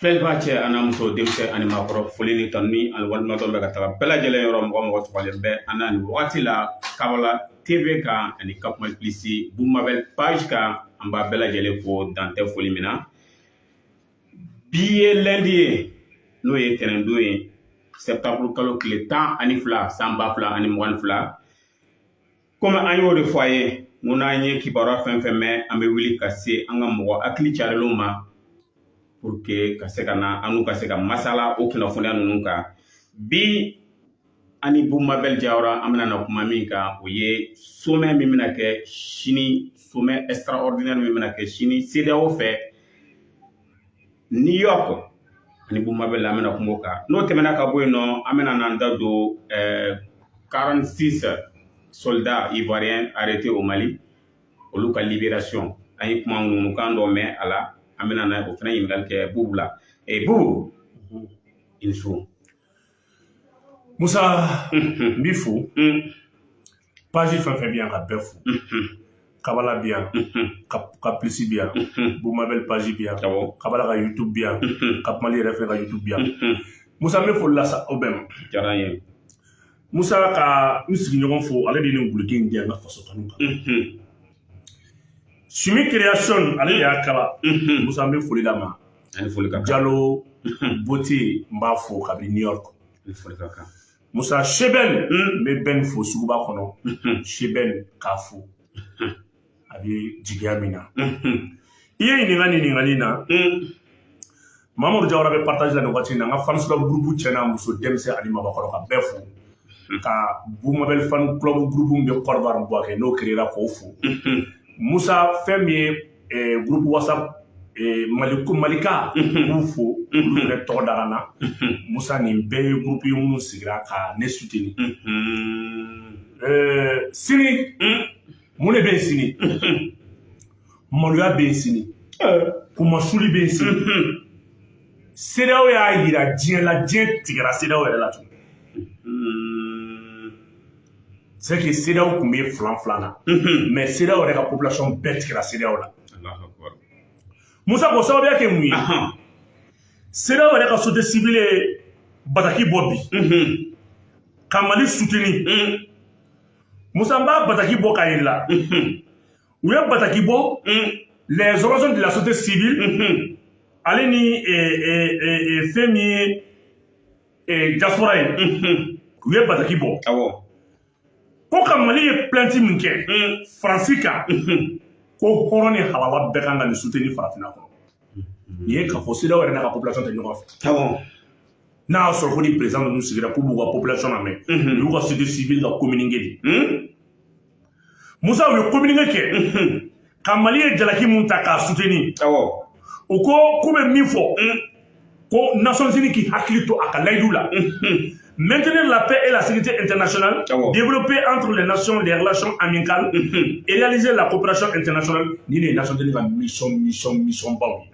Filɛliba cɛ a n'a muso, denmisɛn ani maakɔrɔ, foli ni tanu ni ani waleɲumandɔn bɛ ka taga bɛɛ lajɛlen yɔrɔ. Mɔgɔ mɔgɔ sɔgɔlen bɛ an na nin wagati la Kabala TV kan ani Cap Mali Plus Bumabel page kan, an b'a bɛɛ lajɛlen fo, dan tɛ foli min na. Bi ye lundi ye, n'o ye tɛnɛndon ye, septembre kalo tile 12, san 2022. Komi an y'o de fɔ a ye, n ko n'an ye kibaruya fɛn fɛn mɛn, an bɛ wuli ka se an ka mɔgɔ hakili carilenw ma pour que ka se ka na an n'u ka se ka masala o kunnafoniya ninnu kan. Bi, ani Bumabel Jawara, an bɛna na kuma min kan, o ye sommet min bɛna kɛ sini, sommet extraordinaire min bɛna kɛ sini CEDEAO fɛ New York. Ani Bumabel, an bɛna kuma o kan. N'o tɛmɛna ka bɔ yen nɔ, an bɛna n'an da don 46 soldats ivoiriens arrêtés au Mali, olu ka libération. An ye kuma ŋunukan dɔ mɛn a la, an bɛna na o fana ɲininkali kɛ Bubu la. Bubu, i ni su. Musa, n b'i fo. Page fɛn fɛn bɛ yan, ka bɛɛ fo. Kabala bi yan, Ka Plus bi yan, Bumabel page bi yan, Kabala ka YouTube bi yan, Cap Mali yɛrɛ fɛnɛ ka YouTube bi yan. Musa, n bɛ foli lase aw bɛɛ ma. Diyara n ye. Musa, ka n sigiɲɔgɔn fo, ale de ye nin guloki in di yan n ka faso kanu kan. Sumi Création, ale de y'a kala. Musa, n bɛ foli d'a ma. Ani foli ka kan. Jalo Bote, n b'a fo kabini New York. Ani foli ka kan. Musa Sheben, n bɛ Ben fo suguba kɔnɔ. Sheben, k'a fo, a bɛ jigiya min na. I ye ɲininka nin ɲininkali in na. Mamadu Jawara bɛ partage la nin waati in na. N ka fans club groupe, cɛ n'a muso, denmisɛn ani mabakɔrɔ, ka bɛɛ fo, ka Bumabel fan club groupe min bɛ Côte d'Ivoire, Bouaké, n'o créé ra, k'o fo. Musa, fɛn min ye groupe WhatsApp Mali Malika, k'u fo, olu fɛnɛ tɔgɔ dara n na. Musa, nin bɛɛ ye groupe ye minnu sigira ka ne soutenir. Sini, mun de bɛ yen sini? Maloya bɛ yen sini, kumasuli bɛ yen sini. CEDEAO y'a yira diɲɛ la, diɲɛ tigɛra CEDEAO yɛrɛ la tuguni. C'est que CEDEAO tun bɛ filan filan na, mais CEDEAO yɛrɛ ka population bɛɛ tigɛra CEDEAO la. Allahu akbar. Musa, k'o sababuya kɛ mun ye? CEDEAO yɛrɛ ka société civile ye bataki bɔ bi ka Mali soutenir. Musa, n b'a bataki bɔ k'a yir'i la. U ye bataki bɔ, les organisations de la société civile, ale ni fɛn min ye diaspora ye, u ye bataki bɔ ko ka Mali ye plainte min kɛ Faransi kan, ko hɔrɔn ni halala bɛɛ kan ka nin soutenir farafinna kɔnɔ. Nin ye k'a fɔ CEDEAO yɛrɛ n'a ka population tɛ ɲɔgɔn fɛ. N'a y'a sɔrɔ ko ni président ninnu sigira k'u b'u ka population lamɛn, u y'u ka société civile ka communiqué di. Musa, u ye communiqué kɛ ka Mali ye jalaki mun ta k'a soutenir. U ko k'u bɛ min fɔ, ko Nations Unies k'i hakili to a ka layidu la: maintenir la paix et la sécurité internationale, développer entre les nations les relations amicales et réaliser la coopération internationale. Nin de ye Nations Unies ka mission baw ye.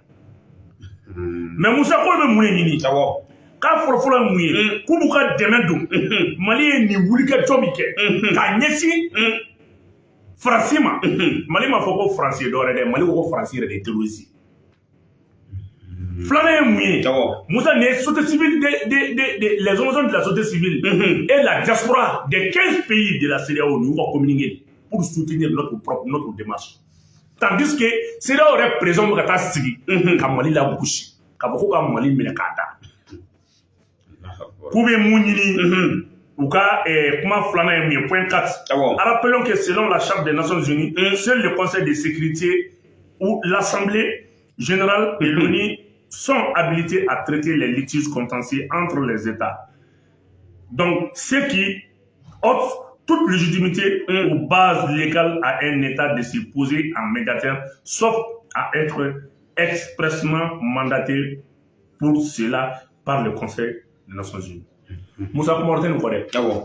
Mais Musa, k'olu bɛ mun de ɲini? K'a fɔlɔfɔlɔ ye mun ye? K'u b'u ka dɛmɛ don Mali ye nin wulikajɔ min kɛ k'a ɲɛsin Faransi ma. Mali m'a fɔ ko Faransi ye dɔwɛrɛ dɛ, Mali ko ko Faransi yɛrɛ de ye terroriste ye. Filanan ye mun ye? Musa, nin ye société civile de les organisations de la société civile et la diaspora des 15 pays de la CEDEAO, nin y'u ka communiqué pour soutenir notre propre notre démarche, tandis que CEDEAO yɛrɛ président bɛ ka taa sigi ka Mali lagosi, k'a fɔ ko ka Mali minɛ k'a da. K'u bɛ mun ɲini? U ka kuma filanan ye mun ye? Point 4: rappelons que selon la Charte des Nations Unies, seul le Conseil de sécurité ou l'Assemblée générale de l'ONU sont habilités à traiter les litiges contentieux entre les États. Donc, ce qui ôte toute légitimité aux bases légales à un État de se poser en médiateur, sauf à être expressément mandaté pour cela par le Conseil des Nations Unies. Musa, kuma wɛrɛ tɛ nin kɔ dɛ.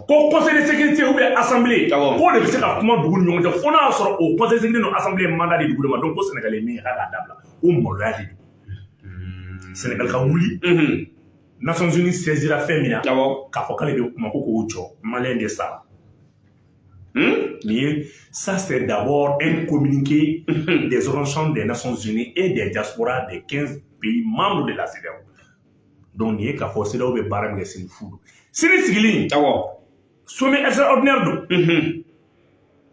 Ko Conseil de sécurité ou bien Assemblée, k'o de bɛ se ka kuma dugu ni ɲɔgɔn cɛ, fo n'a y'a sɔrɔ o Conseil de sécurité n'o Assemblée ye mandat di dugu de ma. Donc ko Sénégal ye min ye, k'a k'a dabila, o maloya de don. Sénégal ka wuli, Nations Unies saisira fɛn min na, k'a fɔ k'ale bɛ kuma, ko k'o jɔ, Malien de sara. Nin ye, ça c'est d'abord un communiqué des organisations des Nations Unies et des diasporas des 15 pays membres de la CEDEAO. Donc nin ye k'a fɔ CEDEAO bɛ baara min kɛ sini, fu don. Sini sigili, sommet extraordinaire don,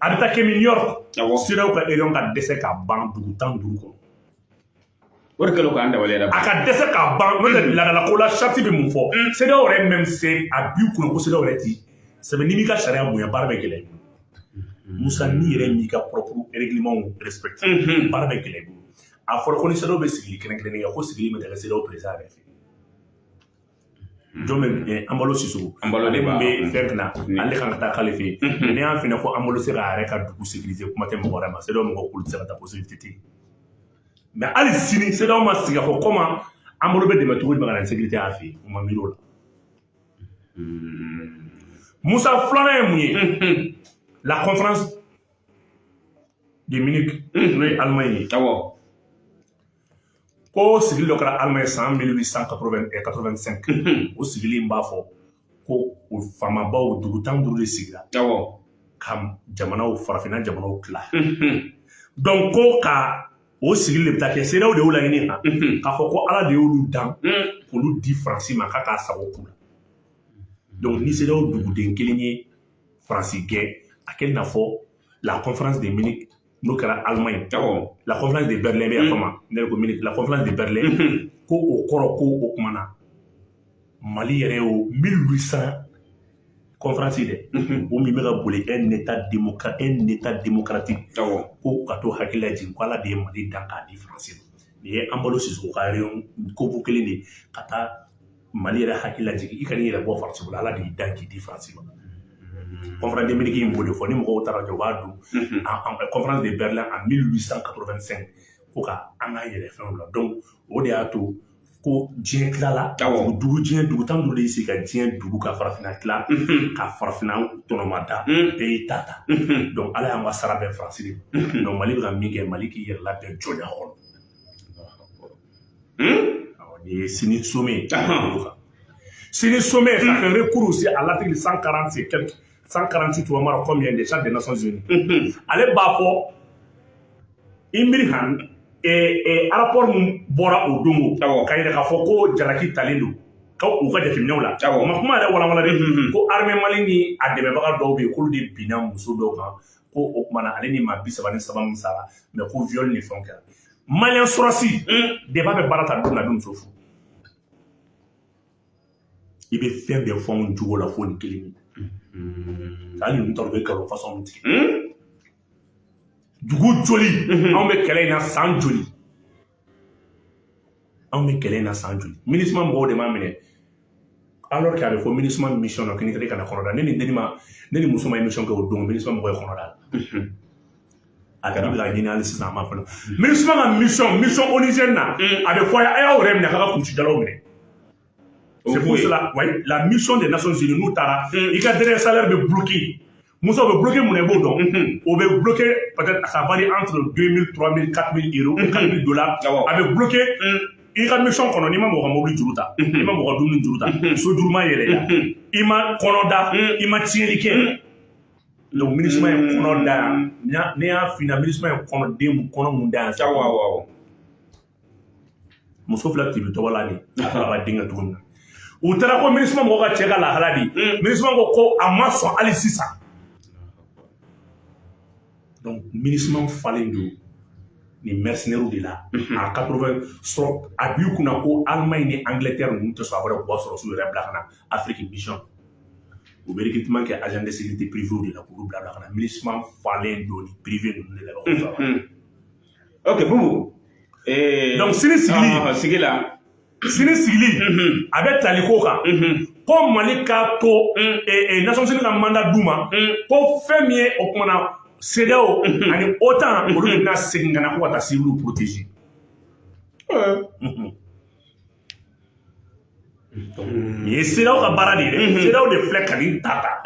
a bɛ taa kɛ min? New York. CEDEAO ka réunion ka dɛsɛ ka ban dugu 15 kɔnɔ. O de kɛlen k'an dabali yɛrɛ. A ka dɛsɛ k'a ban, n'o tɛ laadala ko la, charte bɛ mun fɔ? CEDEAO yɛrɛ même se a b'i kunna ko CEDEAO yɛrɛ ti sɛbɛn. N'i m'i ka sariya bonya, baara bɛ gɛlɛya i bolo. Musa, n'i yɛrɛ m'i ka propre règlement respecté, baara bɛ gɛlɛya i bolo. A fɔra ko ni CEDEAO bɛ sigili kɛrɛnkɛrɛnnen kɛ, ko sigili bɛ taa kɛ CEDEAO président yɛrɛ fɛ. Jɔn bɛ? Embalo Sissoco. Embalo de ale b'a min bɛ fɛn na, ale kan ka taa k'ale fɛ yen. Ne y'a f'i ɲɛna ko Embalo se k'a yɛrɛ ka dugu sécuriser, kuma tɛ mɔgɔ wɛrɛ ma. CEDEAO mɔgɔw k'olu tɛ se ka taa, possibilité tɛ yen. Mais hali sini CEDEAO ma sigi k'a fɔ comment Embalo bɛ dɛmɛ cogo jumɛn ka na ni sécurité y'a fɛ yen. U ma miiri o la. Musa, filanan ye mun ye? La conférence de Munich, n'o ye Allemagne ye, ko sigili dɔ kɛra Allemagne san 1885. O sigili in b'a fɔ ko o faamabaw dugu 15 de sigira ka jamanaw, farafinna jamanaw tila. Donc ko ka o sigili de bɛ taa kɛ, CEDEAO de y'o laɲini kan, k'a fɔ ko Ala de y'olu dan k'olu di Faransi ma, k'a k'a sago k'u la. Donc ni CEDEAO duguden kelen ye Faransi gɛn, a kɛ i n'a fɔ la conférence de Munich n'o kɛra Allemagne, la conférence de Berlin bɛ yafa ma, ne ko Munich, la conférence de Berlin, ko o kɔrɔ ko o kumana Mali yɛrɛ y'o 1800 conférence dɛ, o min bɛ ka boli un état démocratique, ko ka to hakili lajigin ko Ala de ye Mali dan k'a di Faransi ma. Nin ye Embalo Sissoco ka réunion kobo kelen de ye ka taa Mali yɛrɛ hakili lajigin, i ka n'i yɛrɛ bɔ Faransi bolo, Ala de y'i dan k'i di Faransi ma. Conférence de Munich in b'o de fɔ. Ni mɔgɔw taara jɔ, u b'a don conférence de Berlin en 1885, ko ka an ka yɛrɛ fɛnw la. Donc o de y'a to ko diɲɛ tilala dugu, diɲɛ dugu 15 de y'i sigi ka diɲɛ dugu ka farafinna tila, ka farafinna tɔnɔmada, bɛɛ y'i ta ta. Donc Ala y'an ka sara bɛɛ Faransi de ma. Donc Mali bɛ ka min kɛ, Mali k'i yɛrɛ labɛn jɔnya kɔnɔ. Awɔ, nin ye sini sommet ye. O kan sini sommet, ça fait recours aussi à l'article 140 et quelques, 148 ou mara combien des chartes des Nations Unies. Ale b'a fɔ i miiri han rapport mun bɔra o don o, ka yira k'a fɔ ko jalaki talen don ka u ka jateminɛw la. O ma kuma yɛrɛ walawala dɛ, ko armée Mali ni a dɛmɛbaga dɔw bɛ yen, k'olu de binna muso dɔw kan, ko o kumana ale ni maa 33 min sara, mais ko viol ni fɛnw kɛra. Malien sɔrɔsi débat bɛ baara ta don min na, a bɛ muso furu. I bɛ fɛn bɛɛ fɔ anw jogo la fo nin kelen ye. Hali ninnu taara, u bɛ nkalon façon min tigɛ. Dugu joli anw bɛ kɛlɛ in na san joli? Anw bɛ kɛlɛ in na san joli? MINUSMA mɔgɔw de m'a minɛ, alors que a bɛ fɔ MINUSMA mission na ko n'i taara i kana kɔnɔ da. Ne ni denni ma, ne ni muso ma émission kɛ o don, MINUSMA mɔgɔw ye kɔnɔ da la. A tigi bɛ ka ɲini hali sisan, a ma fana. MINUSMA ka mission onusienne na, a bɛ fɔ a ye, a y'aw yɛrɛ minɛ, k'a ka kulusijalaw minɛ. C'est pour cela, oui, la mission des Nations Unies, n'u taara, i ka dernier salaire bɛ bloqué. Muso bɛ bloqué mun na, i b'o dɔn? O bɛ bloqué, peut-être ça varie entre 2000, 3000, 4000 euros, 4000 dollars. A bɛ bloqué i ka mission kɔnɔ n'i ma mɔgɔ ka mobili juru ta, i ma mɔgɔ ka dumuni juru ta, so juru ma yɛlɛ, i ma kɔnɔ da, i ma tiɲɛli kɛ. Donc MINUSMA ye kɔnɔ da yan. Ne y'a f'i ɲɛna, MINUSMA ye kɔnɔ den mun kɔnɔ mun da yan sisan. Awɔ awɔ awɔ Muso fila tibi tɔgɔ la de, a fila ka den kɛ cogo min na. U taara ko MINUSMA mɔgɔw ka cɛ ka lahala de, MINUSMA ko a ma sɔn hali sisan. Donc MINUSMA falen don ni mercenaires de la a 80 sɔrɔ. A b'i kunna ko Allemagne ni Angleterre ninnu tɛ sɔn a wɛrɛ k'u ka sɔrɔsiw yɛrɛ bila ka na Afrique mission. U bɛ recrutement kɛ agent de sécurité privé de la k'olu bila ka na. MINUSMA falen don ni privé ninnu de la. Ok, Boubou. Donc sini sigili, sigi la, sini sigili a bɛ tali ko kan ko Mali ka to Nations Unies ka mandat d'u ma, ko fɛn min ye o kumana CEDEAO ani OTAN, olu de bɛna segin ka na ko ka taa civils protéger. Nin ye CEDEAO ka baara de ye dɛ. CEDEAO de filɛ ka nin ta ta.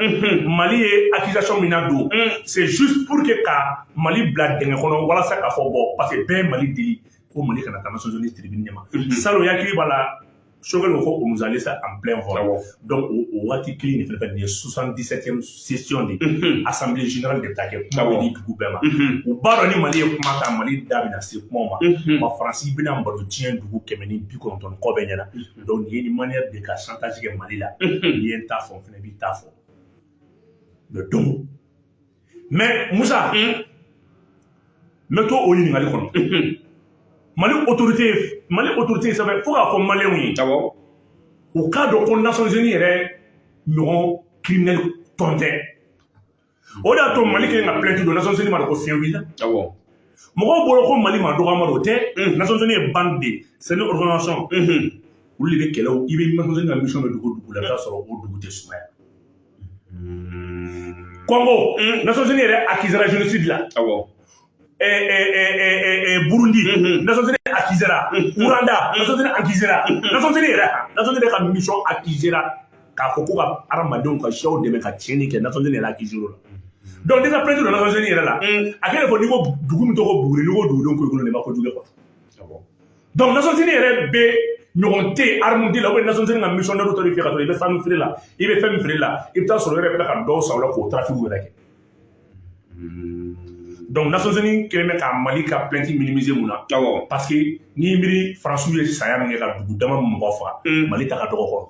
Mali ye accusation min na don, c'est juste pour que ka Mali bila dingɛ kɔnɔ walasa k'a fɔ bon, parce que bɛɛ ye Mali deli ko Mali kana taa Nations Unies tribune ɲɛma. Salon, hakili b'a la. Choguel ko on nous a laissé en plein vol. Donc o waati kelen de fɛnɛ, nin ye 77e session de ye, assemblée générale de bɛ taa kɛ, kuma bɛ di dugu bɛɛ ma. U b'a dɔn ni Mali ye kuma ta, Mali da bɛna se kumaw ma. Wa Faransi bɛna malo diɲɛ dugu 190 ni kɔ bɛɛ ɲɛna. Donc nin ye ni manière de ka chantage kɛ Mali la. N'i ye n ta fɔ, n fɛnɛ b'i ta fɔ. Mais donc, mais Musa, n bɛ to o ɲininkali kɔnɔ. Mali autorité sɛbɛn fo k'a fɔ maliyɛnw ye, u k'a dɔn ko Nations Unies yɛrɛ ɲɔgɔn criminel tɔn tɛ. O de y'a to Mali kɛlen ka plainte don Nations Unies ma ko fiɲɛ wulila. Mɔgɔw bolo ko Mali ma dɔgɔyama don, o tɛ. Nations Unies ye bande de, c'est une organisation. Olu de bɛ kɛlɛw, i bɛ Nations Unies ka mission bɛ dugu o dugu la, i bɛ taa sɔrɔ o dugu tɛ sumaya. Congo, Nations Unies yɛrɛ accusera génocide la. Burundi, Nations Unies accusera. Rwanda, Nations Unies accusera. Nations Unies yɛrɛ, Nations Unies ka mission accusera k'a fɔ ko ka hadamadenw ka siyaw dɛmɛ ka tiɲɛni kɛ. Nations Unies yɛrɛ accusera o la. Donc déjà plainte don Nations Unies yɛrɛ la, a kɛlen fɔ n'i ko dugu min tɔgɔ Buguri, n'i ko dugudenw ko i kɔnɔ nin ma kojugu kɛ quoi. Donc Nations Unies yɛrɛ bɛ ɲɔgɔn tɛ arme di la, ou bien Nations Unies ka missionnaire tɔ fɛ ka sɔrɔ i bɛ sanu feere la, i bɛ fɛn min feere la, i bɛ taa sɔrɔ i yɛrɛ bɛ ka dɔw san o la k'o trafic yɛrɛ kɛ. Donc Nations Unies kɛlen bɛ ka Mali ka plainte minimiser mun na? Parce que n'i miiri Faransiw ye saya min kɛ ka dugu dama mɔgɔ faga, Mali ta ka dɔgɔ kɔrɔ.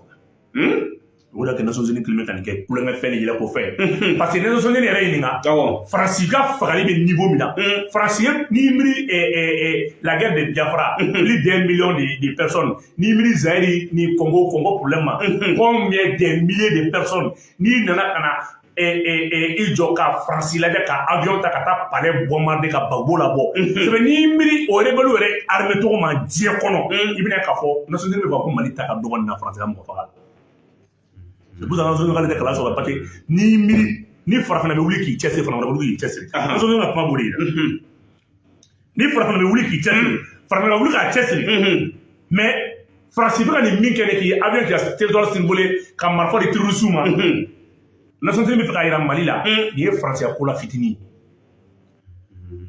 O de kɛ Nations Unies kɛlen bɛ ka nin kɛ kulonkɛ fɛn ni yɛlɛ ko fɛn. Parce que Nations Unies yɛrɛ ɲininka Faransi ka fagali bɛ niveau min na. Faransi ye, n'i miiri la guerre de Biafra, plus d'1 million de personnes, n'i miiri Zaïre ni Congo problème ma, combien des milliers de personnes, n'i nana ka na i jɔ ka Faransi lajɛ ka avion ta ka taa palais bombarder ka Gbagbo labɔ. C'est n'i miiri o rebelle yɛrɛ armé cogo ma diɲɛ kɔnɔ, i bɛna k'a fɔ Nations Unies bɛ fɔ ko Mali ta ka dɔgɔ nin na Faransi ka mɔgɔ faga la. C'est pour ça Nations Unies k'ale tɛ kalan sɔrɔ, parce que n'i miiri ni farafinna bɛ wuli k'i cɛsiri, farafinna bɛ wuli k'i cɛsiri. Nations Unies ka kuma b'o de yira. Ni farafinna bɛ wuli k'i cɛsiri, farafinna bɛ wuli k'a cɛsiri. Mais Faransi bɛ ka nin min kɛ ne k'i avion k'i ka territoire survoler ka marifa di terroristes ma, Nations Unies bɛ fɛ k'a yira Mali la nin ye Faransi ka ko la fitinin ye.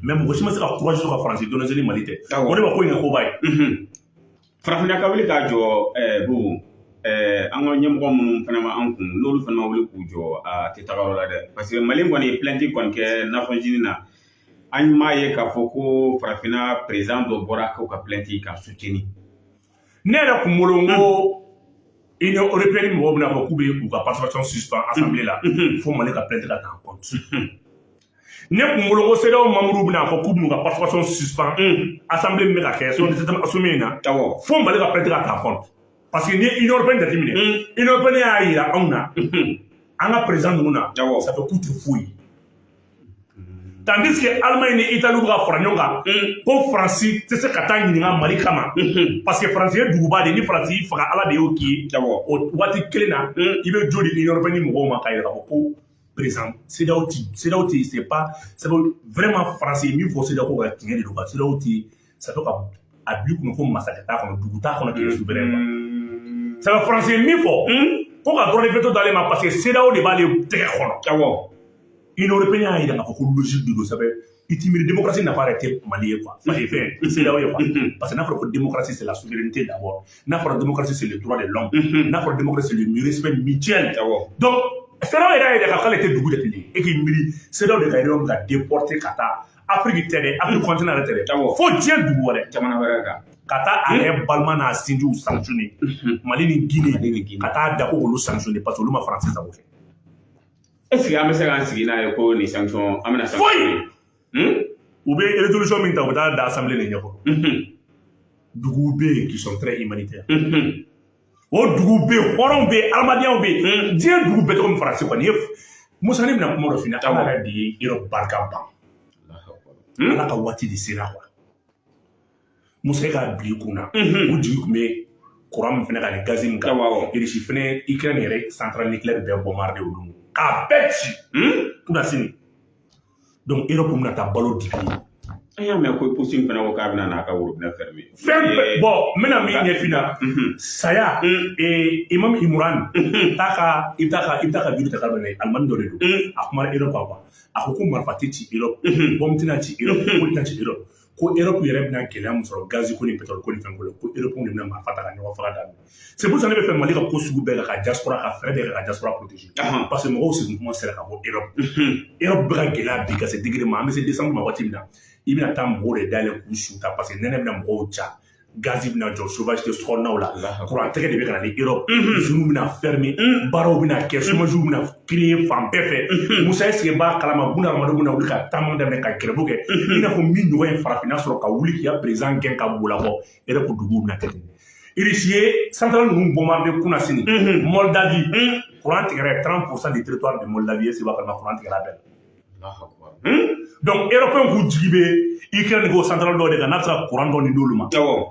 Mais mɔgɔ si ma se ka courage sɔrɔ ka Faransi dénoncer ni Mali tɛ. O de b'a ko in kɛ koba ye. Farafinna ka wuli k'a jɔ, Bubu, an ka ɲɛmɔgɔ minnu fana ma an kun, n'olu fana ma wuli k'u jɔ, a tɛ taga yɔrɔ la dɛ. Parce que Mali kɔni ye plainte kɔni kɛ Nations Unies na, an m'a ye k'a fɔ ko farafinna président dɔ bɔra k'o ka plainte ka soutenir. Ne yɛrɛ kun bolo n ko Union européenne mɔgɔw bɛna fɔ k'u bɛ u ka participation suspend assemblée la fo Mali ka plainte ka ta en compte. Ne kun bolo ko CEDEAO membre bɛna fɔ k'u b'u ka participation suspend assemblée min bɛ ka kɛ sommet in na fo Mali ka plainte ka ta en compte. Parce que n'i ye Union européenne jateminɛ, Union européenne y'a yira anw na, an ka président ninnu na, ça fait k'u tɛ foyi ye. Tandis que Allemagne ni Italie bɛ ka fara ɲɔgɔn kan ko Faransi tɛ se ka taa ɲininka Mali kama, parce que Faransi ye duguba de ye, ni Faransi y'i faga, Ala de y'o k'i ye. O waati kelen na, i bɛ jo di Union européenne mɔgɔw ma k'a yira k'a fɔ ko président CEDEAO ti, CEDEAO ti, c'est pas, c'est vraiment Faransi ye min fɔ CEDEAO ko ka tiɲɛ de don ka CEDEAO ti, ça fait ka a bil'i kunna ko masakɛ t'a kɔnɔ, dugu t'a kɔnɔ k'i souverain quoi. Ça fait Faransi ye min fɔ ko ka droit de veto d'ale ma, parce que CEDEAO de b'ale tɛgɛ kɔnɔ. Union européenne y'a yira k'a fɔ ko logique de don. Ça fait i t'i miiri démocratie nafa yɛrɛ tɛ Mali ye quoi, parce que fɛn CEDEAO ye quoi. Parce que n'a fɔra ko démocratie, c'est la souveraineté d'abord. N'a fɔra démocratie, c'est le droit de l'homme. N'a fɔra démocratie, c'est le respect mutuel. Donc CEDEAO yɛrɛ y'a yira k'ale tɛ dugu jate ye. E k'i miiri CEDEAO de ka réunion bɛ ka déporter ka taa Afrique tɛ dɛ, Afrique continent yɛrɛ tɛ dɛ, fo diɲɛ dugu wɛrɛ, jamana wɛrɛ kan, ka taa a yɛrɛ balima n'a sinjiw sanctionner, Mali ni Guinée, ka taa da ko k'olu sanctionner parce que olu ma Faransi sago kɛ. Est ce que an bɛ se k'an sigi n'a ye ko nin sanction an bɛna foyi? U bɛ résolution min ta, u bɛ taa da assemblée de ɲɛkɔrɔ. Duguw bɛ yen qui sont très humanitaires, o duguw bɛ yen, hɔrɔnw bɛ yen, adamadenya bɛ yen, diɲɛ dugu bɛɛ tɔgɔ min Faransi kɔni ye. Musa, ne bɛna kuma dɔ f'i ɲɛna. Ala yɛrɛ de ye yɔrɔ barika ban, Ala ka waati de sera quoi. Musa, e k'a bila i kun na, u jigi tun bɛ courant min fana kan ni gazi min kan, Russie fana Ukraine yɛrɛ centrale nucléaire bɛɛ bombarder olu k'a bɛɛ ci kunna sini. Donc Europe bɛna taa balo dibi. An y'a mɛn ko Poutine fana ko k'a bɛna n'a ka worobinɛ fermer. Fɛn bɛɛ bon, n bɛna min ɲɛf'i ɲɛna, saya Imam Imran t'a ka, i bɛ taa ka vidéo ta k'a lajɛ, alimami dɔ de don, a kumana Europe kan quoi. A ko ko marifa tɛ ci Europe, bombe tɛna ci Europe, foyi tɛna ci Europe. Ko Europe yɛrɛ bɛna gɛlɛya min sɔrɔ gazi ko ni pétrole ko ni fɛn ko la, ko Europe de bɛna marifa ta ka ɲɔgɔn faga daminɛ. C'est pour ça ne bɛ fɛ Mali ka ko sugu bɛɛ kɛ ka diaspora, ka fɛɛrɛ bɛɛ kɛ ka diaspora protéger, parce que mɔgɔw segin kuma sera ka bɔ Europe. Europe bɛ ka gɛlɛya bi ka se degré ma, an bɛ se décembre ma waati min na, i bɛna taa mɔgɔw de dayɛlɛ k'u su ta, parce que nɛnɛ bɛna mɔgɔw ja, gazi bɛna jɔ, chauffage tɛ sokɔnɔnaw la, courant tɛgɛ de bɛ ka na ni Europe, usines bɛna fermer, baaraw bɛna kɛ, chômage bɛna créer fan bɛɛ fɛ. Musa, est ce que b'a kalama, bunahadamadenw bɛna wuli ka taama daminɛ ka grève kɛ, i n'a fɔ min ɲɔgɔn ye farafinna sɔrɔ, ka wuli k'i ka président gɛn ka b'o la bɔ. Europe duguw bɛna kɛ ten. Russie ye centrale ninnu bombardé kunna sini. Moldavie, courant tigɛra 30% du territoire de Moldavie. Est ce que b'a kalama, courant tigɛra bɛɛ la. Donc européen k'u jigi bɛ Ukraine ko centrale dɔw de kan, n'a bɛ se ka courant dɔɔni d'olu ma.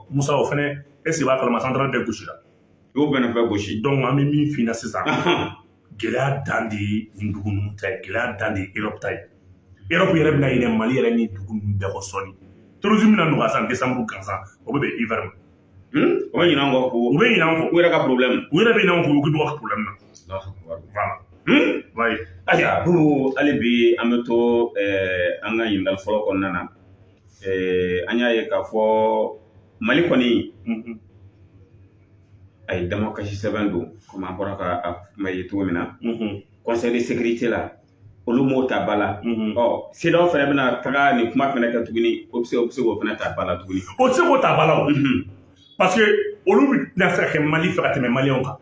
Musa, o fɛnɛ, est ce que b'a kalama, centrale bɛɛ gosira. I y'o bɛɛ bɛɛ gosi. Donc an bɛ min f'i ɲɛna sisan, gɛlɛya dan de ye nin dugu ninnu ta ye, gɛlɛya dan de ye Europe ta ye. Europe yɛrɛ bɛna ɲinɛ Mali yɛrɛ ni dugu ninnu bɛɛ kɔ sɔɔni. Terrorisme bɛna nɔgɔya sisan décembre gansan, o bɛ bɛn hiver ma. O bɛ ɲinɛ an kɔ ko U bɛ ɲinɛ an kɔ. U yɛrɛ ka problème. U yɛrɛ bɛ ɲinɛ an kɔ, u k'u ka problème na. Voilà. Oui. Ayiwa Bubu, hali bi an bɛ to an ka ɲininkali fɔlɔ kɔnɔna na. An y'a ye k'a fɔ Mali kɔni a ye damakasi sɛbɛn don, komi an bɔra ka a kuma ye cogo min na, Conseil de sécurité la, olu m'o ta ba la. Ɔ, CEDEAO fana bɛna taga nin kuma fana kɛ tuguni, o bɛ se k'o fana ta ba la tuguni. O tɛ se k'o ta ba la o, parce que olu tɛna se ka kɛ Mali fɛ ka tɛmɛ maliyɛnw kan.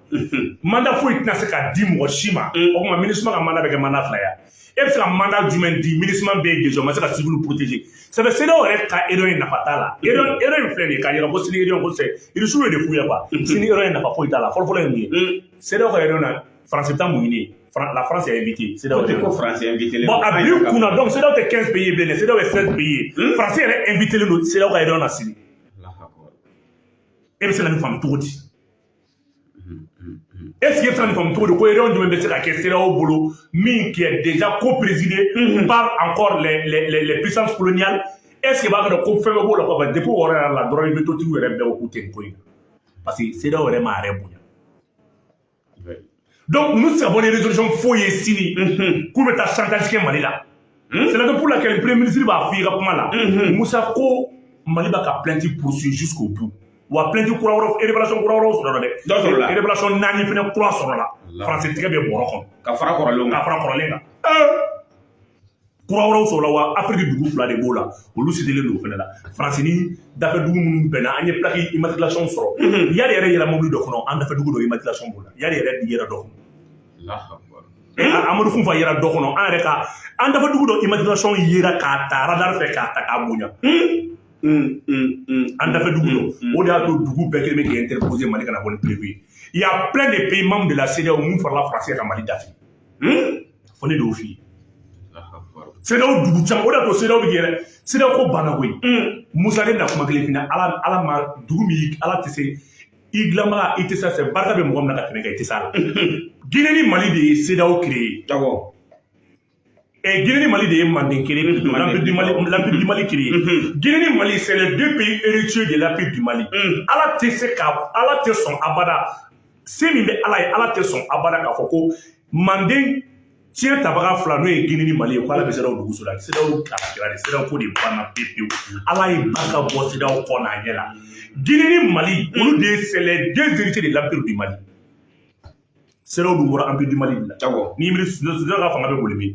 Mandat foyi tɛna se ka di mɔgɔ si ma. O tuma MINUSMA ka mandat bɛ kɛ mandat fila ye. E bɛ se ka mandat jumɛn di? MINUSMA bɛ yen déjà, o ma se ka civil protéger. Ça fait CEDEAO yɛrɛ ka réunion in nafa t'a la. Réunion in filɛ nin ye k'a yira ko sini réunion ko c'est Irisiw ye de f'u ye quoi. Sini réunion in nafa foyi t'a la. Fɔlɔ-fɔlɔ ye mun ye? CEDEAO ka réunion na, France bɛ taa mun ɲini? La France est invitée. CEDEAO tɛ ko France invité. Bon, a bil'i kunna, donc CEDEAO tɛ 15 pays bilen dɛ, CEDEAO ye 16 pays ye. France yɛrɛ invité len don CEDEAO ka réunion na sini. E bɛ se ka nin faamu cogo di? Est-ce que e bɛ se ka nin faamu cogo di, ko réunion jumɛn bɛ se ka kɛ CEDEAO bolo min qui est déjà co-présidé par encore les puissances coloniales? Est-ce que b'a dɔn ko fɛn bɛ b'o la kɔfɛ? Depuis o yɔrɔ yɛrɛ la dɔrɔn, i bɛ totigiw yɛrɛ bɛɛ ko k'u tɛ nin ko in na, parce que CEDEAO yɛrɛ m'a yɛrɛ bonya. Donc ninnu tɛ se ka bɔ ni résolution foyi ye sini k'u bɛ taa chantage kɛ Mali la. C'est la raison pour laquelle premier ministre b'a fɔ i ka kuma la, Musa, ko Mali b'a ka plainte poursuivre jusqu'au bout. Wa plainte kura wɛrɛ, révélation kura wɛrɛw sɔrɔla dɛ. Dɔ sɔrɔla. Révélation naani fɛnɛ kura sɔrɔla. Faransi tigɛ bɛ bɔrɔ kɔnɔ. Ka fara kɔrɔlenw kan. Ka fara kɔrɔlen kan. Kura wɛrɛw sɔrɔla, wa Afiriki dugu fila de b'o la, olu sidilen don o fɛnɛ la. Faransi ni dafɛ dugu minnu bɛnna, an ye plaque immatriculation sɔrɔ. Yali yɛrɛ yɛrɛ mobili dɔ kɔnɔ, an dafɛ dugu dɔ immatriculation b'o la. Yali yɛrɛ di yɛrɛ dɔ kɔnɔ. Amadu Kunfa yɛrɛ dɔ kɔnɔ, an yɛrɛ ka an dafɛ dugu dɔ immatriculation yera k'a ta radar fɛ, k'a ta k'a bonya. An dafɛ dugu dɔ, o de y'a to dugu bɛɛ kelen bɛ k'i interposer Mali kana bɔ ni preuve ye. Il y a plein de pays membres de la CEDEAO mun farala Faransi ka Mali dafi fo ne de y'o f'i ye. CEDEAO dugu caman, o de y'a to CEDEAO bɛ k'i yɛrɛ CEDEAO ko banna koyi. Musa, ne bɛna kuma kelen f'i ɲɛna. Ala, Ala ma dugu min, Ala tɛ se i dilanbaga, i tɛ se a barika bɛ mɔgɔ min na ka tɛmɛ kan, i tɛ se a la. Guinée ni Mali de ye CEDEAO créé. Et Guinée ni Mali de ye Manden créé, l'Empire du Mali, l'Empire du Mali créé. Guinée ni Mali, c'est les deux pays héritiers de l'Empire du Mali. Ala tɛ se ka, Ala tɛ sɔn abada. Se min bɛ Ala ye, Ala tɛ sɔn abada k'a fɔ ko Manden tiɲɛ tabaga fila, n'o ye Guinée ni Mali ye, ko Ala bɛ CEDEAO dugu so la. CEDEAO kalakira de, CEDEAO ko de banna pewu pewu. Ala ye barika bɔ CEDEAO kɔ n'a ɲɛ la. Guinée ni Mali, olu de c'est les deux héritiers de l'Empire du Mali. CEDEAO dun bɔra Empire du Mali de la. N'i miiri, CEDEAO ka fanga bɛ boli min?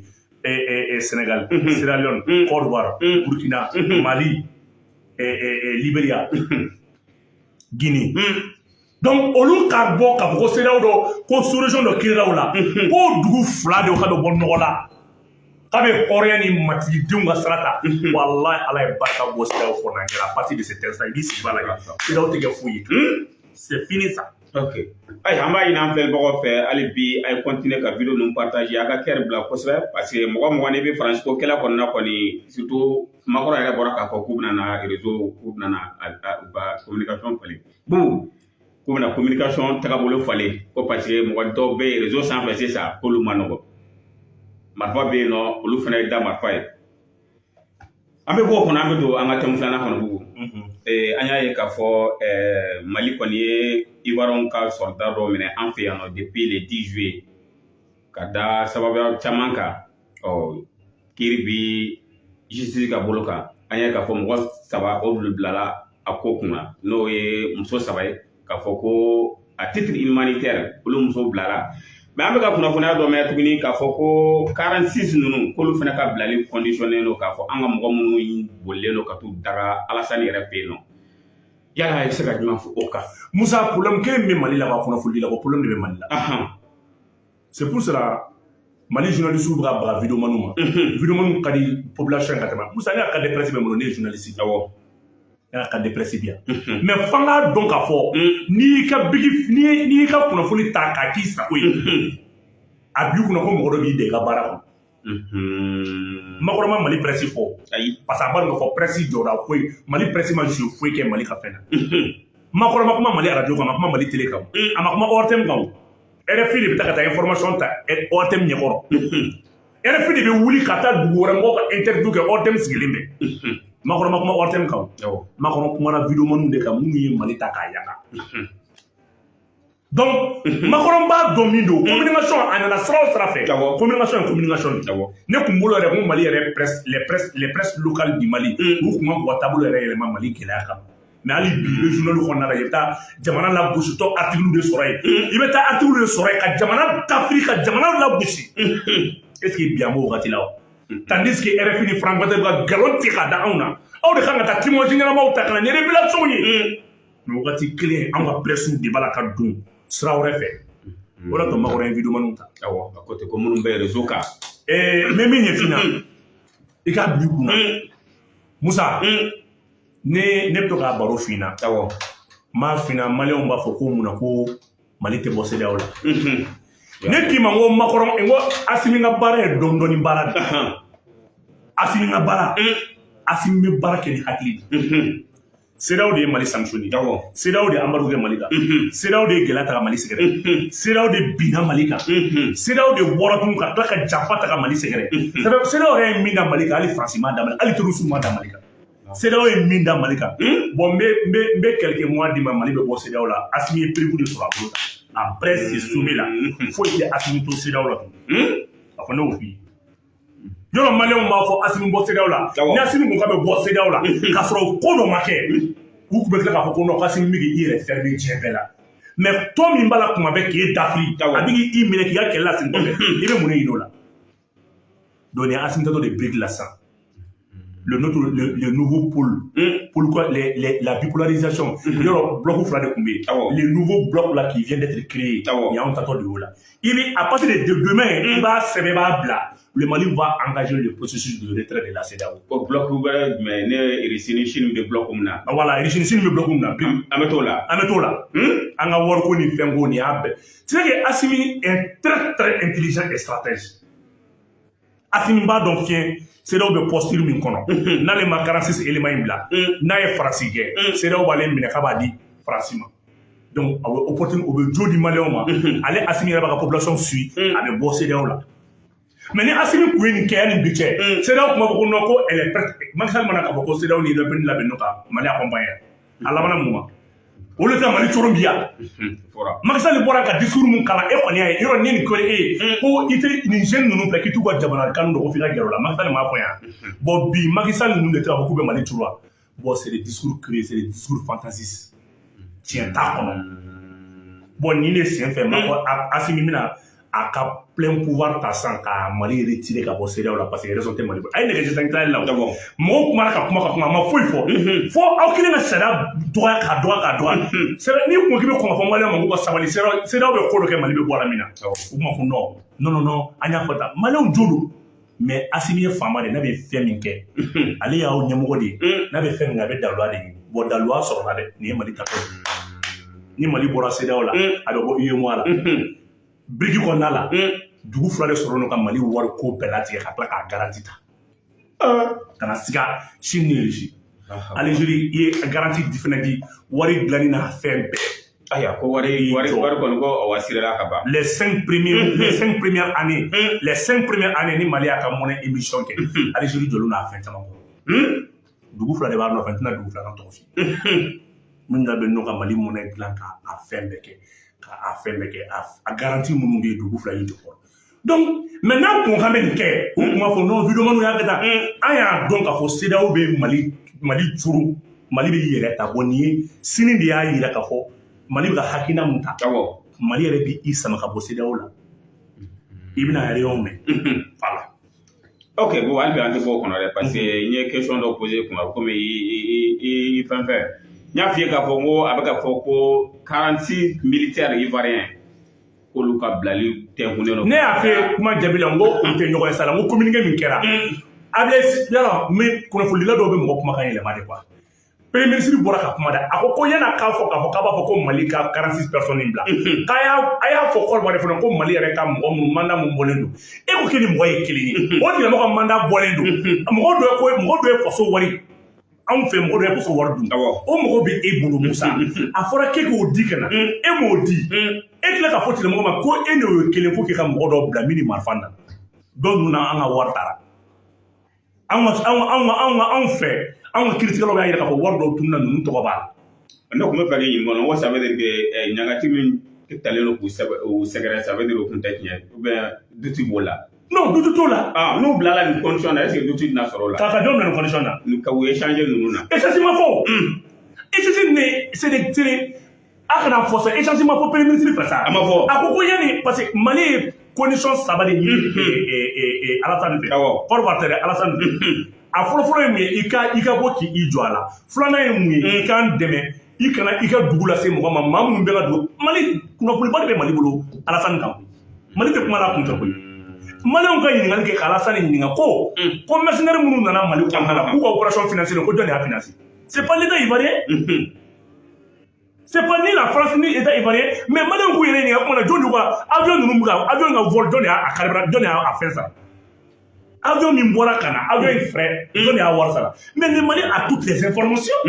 Sénégal, Sierra Leone, Côte d'Ivoire, Burkina, Mali, Libéria, Guinée. Donc olu ka bɔ k'a fɔ ko CEDEAO dɔ, ko sous-région dɔ créera o la, ko dugu fila de k'a bɛ bɔ nɔgɔ la, k'a bɛ hɔrɔnya ni matigidenw ka sira ta. Walahi, Ala ye barika bɔ CEDEAO kɔnɔ a partir de cet instant. I b'i sigi b'a lajɛ, CEDEAO tɛ kɛ foyi ye, c'est fini ça. Ok, ayi, an b'a ɲini an filɛlibagaw fɛ hali bi, a ye continuer ka vidéo ninnu partager, a ka cœur bila kosɛbɛ, parce que mɔgɔ mɔgɔ n'i bɛ Faransi ko kɛlɛ kɔnɔna kɔni, surtout Macron yɛrɛ bɔra k'a fɔ k'u bɛna na réseau, k'u bɛna na u ka communication falen, bu k'u bɛna communication tagabolo falen, ko parce que mɔgɔ dɔw bɛ yen réseau sanfɛ sisan k'olu ma nɔgɔ, marifa bɛ yen nɔ, olu fana ye da marifa ye. An bɛ bɔ o kɔnɔ, an bɛ don an ka thème filanan kɔnɔ. Bugu, an y'a ye k'a fɔ Mali kɔni ye Ivoiriyɛnw ka sɔrɔda dɔ minɛ an fɛ yan nɔ depuis le 10 juillet, ka da sababuya caman kan. Ɔ, kiiri bi justice ka bolo kan. An y'a ye k'a fɔ mɔgɔ saba, o bilala a ko kunna, n'o ye muso saba ye, k'a fɔ ko à titre humanitaire olu muso bilala. Mais an bɛ ka kunnafoniya dɔ mɛn tuguni k'a fɔ ko 46 ninnu, k'olu fana ka bilali conditionné don, k'a fɔ an ka mɔgɔ minnu bolilen don ka t'u daga Alasani yɛrɛ fɛ yen nɔ. Yala i bɛ se ka jumɛn fɔ o kan? Musa, problème kelen min bɛ Mali la ka kunnafoni la, ko problème de bɛ Mali la. C'est pour cela Mali journaliste bɛ ka baga vidéoman ma. Vidéoman ka di population ka tɛmɛ. Musa, ne ka carte de presse bɛ n bolo, ne ye journaliste ye. Ne ka carte de presse bi yan. Mais f'an k'a dɔn k'a fɔ n'i y'i ka bigi, n'i y'i ka kunnafoni ta k'a k'i sago ye, a b'i kunna ko mɔgɔ dɔ b'i da i ka baara kɔnɔ. Macron ma Mali presse fɔ. Ayi. Parce que a b'a dɔn k'a fɔ presse jɔda foyi, Mali presse ma joué foyi kɛ Mali ka fɛn na. Macron ma kuma Mali radio kan, a ma kuma Mali télé kan, a ma kuma ORTM kan. O RFI de bɛ taa ka taa information ta ORTM ɲɛkɔrɔ. RFI de bɛ wuli ka taa dugu wɛrɛ mɔgɔw ka interview kɛ, ORTM sigilen bɛ. Macron ma kuma ORTM kan. Macron kumana vidéoman de kan minnu ye Mali ta k'a yaga. Donc Macron b'a dɔn min don communication, a nana sira o sira fɛ, communication ye communication de. Ne kun bolo yɛrɛ ko Mali yɛrɛ presse, les presses locales du Mali, u kun ka k'u ka taabolo yɛrɛ yɛlɛma Mali gɛlɛya kama. Mais hali bi, i bɛ journal kɔnɔna la, i bɛ taa jamana lagositɔ article de sɔrɔ yen, i bɛ taa article de sɔrɔ yen ka jamana dafiri, ka jamana lagosi. Est ce que bi an b'o wagati la wa? Tandis que RFI ni France 24 bɛ ka nkalon tigɛ ka da anw na. Aw de kan ka taa témoignage ɲɛnamaw ta ka na ni révélation ye. Mais wagati kelen, anw ka presse de b'a la ka don sira wɛrɛ fɛ. O de tun Macron ye vidéoman ta. Awɔ, a ko ten ko minnu bɛ réseau kan. N bɛ min ɲɛf'i ɲɛna, i k'a bila i kunna, Musa, ne bɛ to k'a baro f'i ɲɛna. N m'a f'i ɲɛna, maliyɛnw b'a fɔ ko mun na ko Mali tɛ bɔ CEDEAO la. Ne k'i ma n ko Macron, n ko Asimi ka baara ye dɔɔni dɔɔni baara de. Asimi ka baara, Asimi bɛ baara kɛ ni hakili de. CEDEAO de ye Mali sanctionné. CEDEAO de ye embargo kɛ Mali kan. CEDEAO de ye gɛlɛya ta ka Mali sɛgɛrɛ. CEDEAO de binna Mali kan. CEDEAO de bɔra tun ka tila ka janfa ta ka Mali sɛgɛrɛ. CEDEAO yɛrɛ ye min da Mali kan, hali Faransi ma da Mali, hali terroristes ma da Mali kan. CEDEAO ye min da Mali kan. Bon, n bɛ quelques mois di ma, Mali bɛ bɔ CEDEAO la. Asimi ye preuve de sɔrɔ a bolo. Après ce sommet là, foyi tɛ Asimi to CEDEAO la tuguni. A fɔ ne y'o f'i ye. Yɔrɔ maliyɛnw b'a fɔ Asimi bɔ CEDEAO la. Ni Asimi ko k'a bɛ bɔ CEDEAO la, k'a sɔrɔ ko dɔ ma kɛ, u tun bɛ tila k'a fɔ ko non, k'Asimi bɛ k'i yɛrɛ fermer diɲɛ bɛɛ la. Mais tɔn min b'a la kuma bɛɛ k'e dafiri, a bɛ k'i minɛ k'i ka kɛlɛ lasegin kɔfɛ, i bɛ mun de ɲini o la? Donc nin ye Asimi tatɔ de brique la sisan. Le nouveau pôle, pourquoi la bipolarisation, yɔrɔ bloc fila de tun bɛ yen, le nouveau bloc là qui vient d'être créé, nin y'anw tatɔ de y'o la. I bɛ à partir de demain, i b'a sɛbɛn, i b'a bila, le Mali va engager le processus de retrait de la CEDEAO. Ko bloc wɛrɛ jumɛn? Ne Russie ni Chine bɛ bloc min na. Voilà, Russie ni Chine bɛ bloc min na. An bɛ t'o la. An bɛ t'o la. An ka wariko ni fɛnko nin y'a bɛɛ. Tu sais que Assimi est très très intelligent et stratège. Assimi b'a dɔn fiɲɛ CEDEAO bɛ posture min kɔnɔ, n'ale ma 46 éléments in bila, n'a ye Faransi gɛn, CEDEAO b'ale minɛ k'a b'a di Faransi ma. Donc a bɛ opportunité, o bɛ jo di maliyɛnw ma. Ale Assimi yɛrɛ b'a ka population suit, a bɛ bɔ CEDEAO la. Mais ni Assimi kun ye nin kɛ yanni bi cɛ, CEDEAO tun b'a fɔ ko non, ko elle est prête. Macky Sall mana k'a fɔ ko CEDEAO ni Européen labɛn ka Mali accompagner, a labanna mun ma? Olu tɛ Mali coron bi yan. Macky Sall bɔra ka discours mun kalan, e kɔni y'a ye yɔrɔ ni nin kɛra e ye ko i tɛ nin jeune ninnu filɛ k'i t'u ka jamana kanu dɔn, ko f'i ka gɛrɛ o la. Macky Sall m'a fɔ yan. Bon, bi Macky Sall ninnu de tɛ k'a fɔ k'u bɛ Mali turu wa? Bon, c'est des discours créés, c'est des discours fantaisistes, tiɲɛ t'a kɔnɔ. Bon, nin de sen fɛ, ma fɔ Assimi bɛna a ka plein pouvoir ta sisan ka Mali retirer ka bɔ CEDEAO la, parce que raison tɛ Mali bolo. A ye nɛgɛjuru dilan la, mɔgɔw kumana ka kuma ka kuma, a ma foyi fɔ, fo aw kelen ka sariya dɔgɔya k'a dɔgɔya k'a dɔgɔya. N'i kun k'i bɛ kɔn ka fɔ maliyɛnw ma k'u ka sabali, CEDEAO bɛ ko dɔ kɛ, Mali bɛ bɔ a la min na, u kuma ko non non non non, an y'a fɔ tan, maliyɛnw jo don. Mais Assimi ye faama de ye, n'a bɛ fɛn min kɛ, ale y'aw ɲɛmɔgɔ de ye, n'a bɛ fɛn min kɛ, a bɛ daluya de ɲini. Bon, daluya sɔrɔla dɛ, nin ye Mali tatɔ ye. Ni Mali bɔra CEDEAO la, a bɛ bɔ UEMOA la. Biriki kɔnɔna la, dugu fila de sɔrɔ ka Mali wari ko bɛɛ latigɛ ka tila k'a garantie ta ka na siga: Chine ni Russie. Algérie, i ye garantie di fɛnɛ di wari dilanni n'a fɛn bɛɛ. Ayiwa, ko wari kɔni ko o wasirila ka ban. Les cinq premières années, les 5 premières années ni Mali y'a ka monnaie émission kɛ, Algérie jɔlen n'a fɛn caman kɔrɔ. Dugu fila de b'a nɔfɛ, n tɛna dugu filanan tɔgɔ f'i ye, minnu bɛ n'o ka Mali monnaie dilan k'a fɛn bɛɛ kɛ, k'a fɛn bɛɛ kɛ, a garantie minnu bɛ yen, dugu fila y'i jɔ kɔrɔ. Donc mais n'an kun kan bɛ nin kɛ, u kun b'a fɔ non, vidéoman y'a kɛ tan. An y'a dɔn k'a fɔ CEDEAO bɛ Mali curu, Mali bɛ yɛrɛ ta. Bɔ nin ye sini de y'a yira k'a fɔ Mali bɛ ka hakilina mun ta. Mali yɛrɛ b'i sama ka bɔ CEDEAO la, i bɛna réunion mɛn, voilà. Ok, bon, hali bi an tɛ bɔ o kɔnɔ dɛ, parce que n ye question dɔ posé kunna komi i fɛn fɛn n y'a f'i ye k'a fɔ ko a bɛ ka fɔ ko 46 militaires ivoiriens k'olu ka bilali tɛnkunnen don. Ne y'a f'i ye kuma jaabi la, n ko u tɛ ɲɔgɔn ye sa la, n ko communiqué min kɛra a bɛ yala, n bɛ kunnafonidila dɔw bɛ mɔgɔ kumakan yɛlɛma de quoi. Premier ministre bɔra ka kuma dɛ, a ko ko yan'a k'a fɔ k'a fɔ k'a b'a fɔ ko Mali ka 46 personnes in bila, k'a y'a a y'a fɔ Kɔrɔbɔrɔ fana ko Mali yɛrɛ ka mɔgɔ minnu mandat mun bɔlen don, e ko k'e ni mɔgɔ ye kelen ye, o tigilamɔgɔ ka mandat bɔlen don, mɔgɔ dɔ ye ko mɔgɔ dɔ ye faso wari, anw fɛ mɔgɔ dɔ ye faso wari dun, o mɔgɔ bɛ e bolo. Musa, a fɔra k'e k'o di ka na, e m'o di, e tila ka fɔ tigilamɔgɔ ma ko e n'o ye kelen, fo k'i ka mɔgɔ dɔw bila min ni marifa nana dɔw ninnu na, an ka wari taara, anw ka anw anw ka anw ka anw fɛ, anw ka kiiritigɛlaw y'a yira k'a fɔ wari dɔw tununa, ninnu tɔgɔ b'a la. Ne tun bɛ fɛ k'i ɲininka o la, n ko ça veut dire que ɲangati min talen don k'u sɛbɛ u sɛgɛrɛ, ça veut dire o tun tɛ tiɲɛ ou bien doute b'o la? Non, doute t'o la. Ah, n'u bilala nin condition na, est ce que doute tɛna sɔrɔ o la? K'a ka jɔn bila nin condition na? Ka u échanger ninnu na. Échange ma fɔ, échange ne c'est des a kana fɔ sa, échange ma fɔ premier ministre fɛ sa. A ma fɔ. A ko ko yanni, parce que Mali ye condition saba de ɲini Alassane fɛ. Kɔrɔbɔrɔ tɛ dɛ, Alassane fɛ. A fɔlɔ-fɔlɔ ye mun ye? I ka bɔ k'i jɔ a la. Filanan ye mun ye? I k'an dɛmɛ, i kana i ka dugu lase mɔgɔ ma, maa minnu bɛ ka dugu Mali kunnafoniba de bɛ Mali bolo Alassane kan. Mali tɛ kuma la kun tɛ koyi. Maliyɛnw ka ɲininkali kɛ ka Alassane ɲininka ko mercenaires minnu nana Mali kɔnɔna la k'u ka opération financée, ko jɔn de y'a financé? C'est pas l'État ivoirien, c'est pas ni la France ni l'État ivoirien. Mais maliyɛnw k'u yɛrɛ ɲininka kuma na, jɔn de ka avion ninnu bɛ ka avion ka vol, jɔn de y'a carburant, jɔn de y'a fɛn sara? Avion min bɔra ka na, avion in frais, jɔn de y'a wari sara? Mais le Mali a toutes les informations.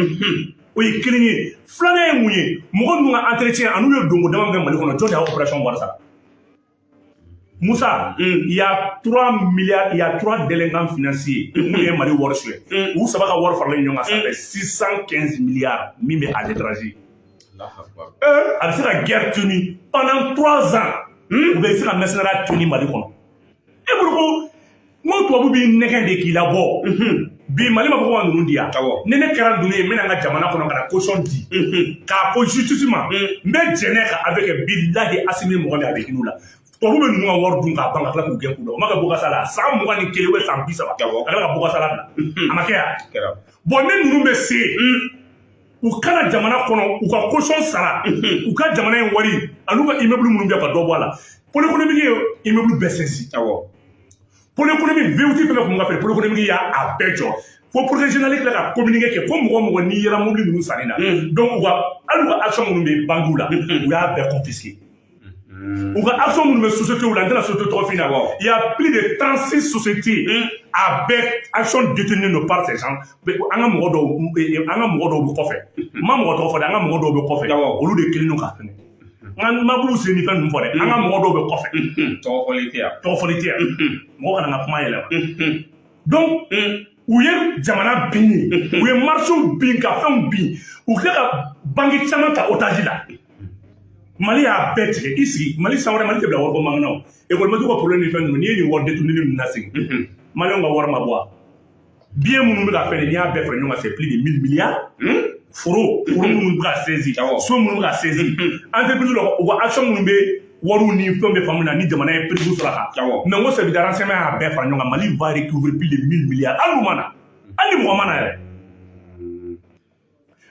O ye kelen ye. Filanan ye mun ye? Mɔgɔ ninnu ka entretien an'u ye donko dama min kɛ Mali kɔnɔ, jɔn de y'a opération wari sara? Moussa, il y a 3 milliards, il y a 3 délinquants financiers minnu ye Mali wari suɲɛ. U saba ka wari faralen ɲɔgɔn kan, ça fait 615 milliards min bɛ à l'étranger. A bɛ se ka guerre tenue pendant 3 ans. U bɛ se ka mercenariat tenue Mali kɔnɔ. E bolo ko n ko tubabu b'i nɛgɛn de k'i labɔ. Bi Mali ma fɔ ko ka ninnu di yan. Ni ne kɛra ninnu ye, n bɛna n ka jamana kɔnɔ ka na caution di. K'a fɔ justice ma, n bɛ jɛnɛ ka avec bilahi Assimi mɔgɔ min a bɛ hinɛ u la. Tubabu bɛ ninnu ka wari dun k'a ban ka tila k'u gɛn k'u la. O ma kɛ Bokassa la san 21 ou san 30. Ka tila ka Bokassa labila. A ma kɛ yan. Bon, ni ninnu bɛ se u kana jamana kɔnɔ, u ka caution sara, u ka jamana in wari an'u ka immeuble minnu bɛ ka dɔ bɔ a la. Pôle économique ye immeuble bɛɛ saisi. Pôle économique VOT fɛn fɛn kun ka feere, pôle économique y'a bɛɛ jɔ. Fo procureur général tila ka communiqué kɛ ko mɔgɔ mɔgɔ n'i yera mobili ninnu sanni na. Donc u ka hali u ka action minnu bɛ banques la, u y'a bɛɛ confisqué. U ka action minnu bɛ société la, n tɛna société tɔgɔ f'i ɲɛna. Il y a plus de 36 sociétés, a bɛɛ action détenues don par ces gens. An ka mɔgɔ dɔw, an ka mɔgɔ dɔw bɛ kɔfɛ, n ma mɔgɔ tɔgɔ fɔ dɛ, an ka mɔgɔ dɔw bɛ kɔfɛ, olu de kelen don k'a fɛngɛ. N ma b'u sen ni fɛn ninnu fɔ dɛ, an ka mɔgɔ dɔw bɛ kɔfɛ. Tɔgɔ fɔli tɛ yan. Tɔgɔ fɔli tɛ yan, mɔgɔ kana n ka kuma yɛlɛma. Donc u ye jamana bin ye, u ye marché bin ka fɛnw bin, u tila ka banque caman ta otage la. Mali y'a bɛɛ tigɛ i sigi. Mali san wɛrɛ, Mali tɛ bila wariko mankan na. O école ka problème ni fɛn ninnu, n'i ye nin wari détourné ninnu lasegin, maliyɛnw ka wari ma bɔ wa? Bien minnu bɛ ka fɛn, n'i y'a bɛɛ fara ɲɔgɔn kan, c'est plus de 1000 milliards. Foro minnu bɛ ka saisi, so minnu bɛ ka saisi, entreprise la, u ka action minnu bɛ wariw ni fɛnw bɛ fan min na, ni jamana ye preuve sɔrɔ a kan. Mais n ko service de renseignement y'a bɛɛ fara ɲɔgɔn kan, Mali va recouvrir plus de 1000 milliards. Hali n'u ma na, hali ni mɔgɔ ma na yɛrɛ.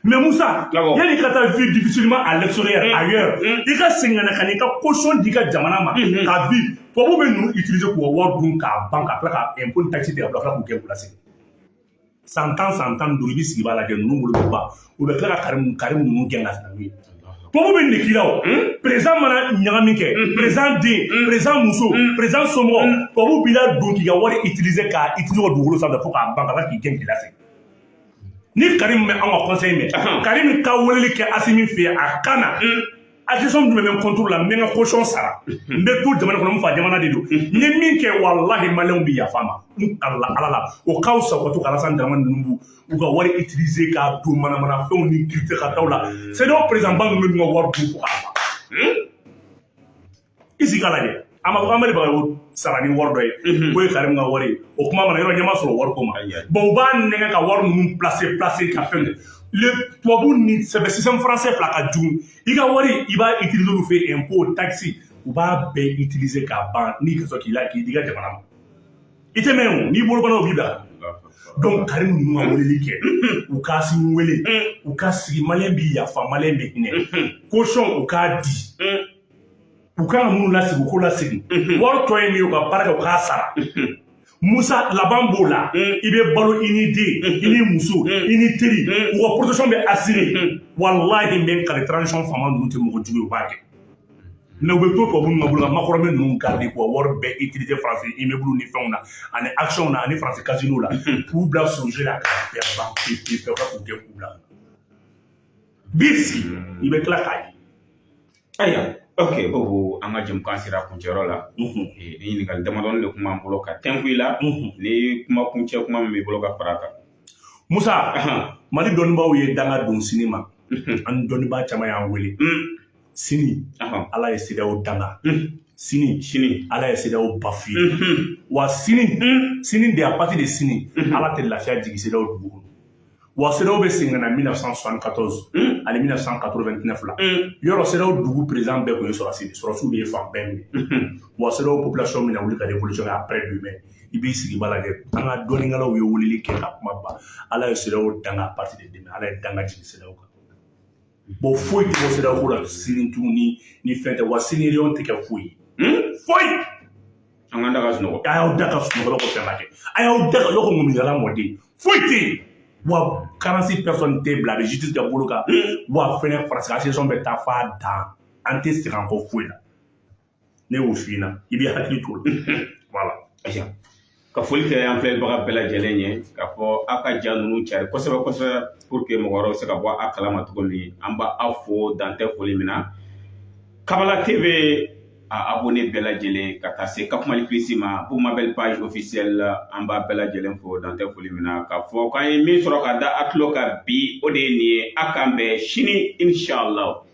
Mais Moussa, yanni i ka taa vivre difficilement à l'extérieur, ailleurs, i ka segin ka na ka n'i ka caution di i ka jamana ma ka vivre. Tubabu bɛ ninnu utiliser k'u ka wari dun k'a ban, ka tila ka impôt ni taxe tigɛ ka bila, ka tila k'u gɛn k'u lasegin. San 10, san 15, i bɛ sigi i b'a lajɛ, ninnu bolo bɛ ban, u bɛ tila ka Karim ninnu gɛn ka na n'u ye. Tubabu bɛ nin de k'i la. O président mana ɲagami kɛ, président den, président muso, président somɔgɔ, tubabu b'i la don k'i ka wari utiliser, k'a utiliser ka dugukolo sanfɛ fo k'a ban, ka tila k'i gɛn k'i lasegin. Ni Karim bɛ anw ka conseil mɛn, Karim ka weleli kɛ Assimi fɛ yen, a ka na accession jumɛn bɛ n contre la, n bɛ n ka caution sara, n bɛ to jamana kɔnɔ, n fa jamana de don, n ye min kɛ, walahi maliyɛnw bɛ yafa ma, n ala ala la. O ka fisa u ka to ka Alassane Dramane ninnu b'u u ka wari utiliser k'a don manamanafɛnw ni kirite ka taw la. CEDEAO président ba ninnu bɛ ka wari dun fo k'a ban. I sigi k'a lajɛ. A ma fɔ k'an bɛ Bagayogo sara ni wari dɔ ye, k'o ye Karim ka wari ye. O kuma mana yɔrɔ ɲɛ ma sɔrɔ wari ko ma. Bon, u b'a nɛgɛ ka wari ninnu placer placer ka fɛn le tubabu ni sɛbɛ système français fila ka jugu. I ka wari, i b'a utiliser olu fɛ, impôt, taxe, u b'a bɛɛ utiliser k'a ban n'i ka sɔrɔ k'i la k'i di ka jamana ma. I tɛ mɛn o, n'i bolo bana, o b'i bila. Donc Karim ninnu ka weleli kɛ, u ka Asimi wele, u ka sigi. Maliyɛn b'i yafa, maliyɛn bɛ hinɛ. Caution, u k'a di. U kan ka minnu lasigi, u k'o lasigi. Wari tɔ ye min ye, u ka baara kɛ, u k'a sara. Musa, laban b'o la. I bɛ balo, i ni den, i ni muso, i ni teri, u ka protection bɛ assuré. Walahi, n bɛ n kale, transition faama ninnu tɛ mɔgɔ jugu ye, u b'a kɛ. Mais u bɛ to tubabu ninnu ka bolo kan, makɔrɔmɛ ninnu garder k'u ka wari bɛɛ utiliser France immeuble ni fɛnw na, ani action na, ani France casino la, k'u bila sojɛ la k'a bɛɛ ban pewu pewu pewu, k'u gɛn k'u bila. B'i sigi, i bɛ tila k'a ye. Ayiwa, ok, Bobo, an ka jɛmukan sera kuncɛyɔrɔ la. Ni ɲininkali damadɔni de kun b'an bolo ka tɛnku i la, ni kuma kuncɛ kuma min b'i bolo ka fara a kan. Musa, Mali dɔnnibaaw ye danga don sini ma. An dɔnnibaa caman y'an wele. Sini, Ala ye CEDEAO danga. Sini, sini, Ala ye CEDEAO bafoué. Wa sini, sini de, à partir de sini, Ala tɛ lafiya jigin CEDEAO dugu kɔnɔ. Wa CEDEAO bɛ segin ka na 1974 ani 1989 la. Yɔrɔ CEDEAO dugu président bɛɛ tun ye sɔrɔsi de, sɔrɔsiw de ye fan bɛɛ minɛ. Wa CEDEAO population bɛna wuli ka révolution kɛ après demain. I b'i sigi ba lajɛ. An ka dɔnnikɛlaw ye weleli kɛ ka kuma ban. Ala ye CEDEAO danga à partir de demain. Ala ye danga jigin CEDEAO kan. Bon, foyi tɛ bɔ CEDEAO ko la sini tuguni ni fɛn tɛ. Wa sini réunion tɛ kɛ foyi ye, foyi. An k'an da ka sunɔgɔ. A y'aw da ka sunɔgɔ ko fɛn ma kɛ. A y'aw da ka lɔkɔ ŋuminkala mɔden, foyi tɛ yen. Wa 46 personnes tɛ bila, a bɛ justice ka bolo kan. Wa fɛnɛ Faransi association bɛ taa f'a dan. An tɛ segin an kɔ foyi la. Ne y'o f'i ɲɛna, i b'i hakili t'o la, voilà. Ayiwa, ka foli kɛ an filɛbaga bɛɛ lajɛlen ye, k'a fɔ aw ka ja ninnu cari kosɛbɛ kosɛbɛ pour que mɔgɔ wɛrɛw bɛ se ka bɔ a kalama cogo min. An b'a fo dantɛ foli min na. Kabala TV a abonné bɛɛ lajɛlen, ka taa se Kapumali Plus ma, Boubou Mabel page officielle, an b'a bɛɛ lajɛlen fo dantɛ foli min na, k'a fɔ k'an ye min sɔrɔ ka da a tulo kan bi, o de ye nin ye. A k'an bɛn sini, inshallah.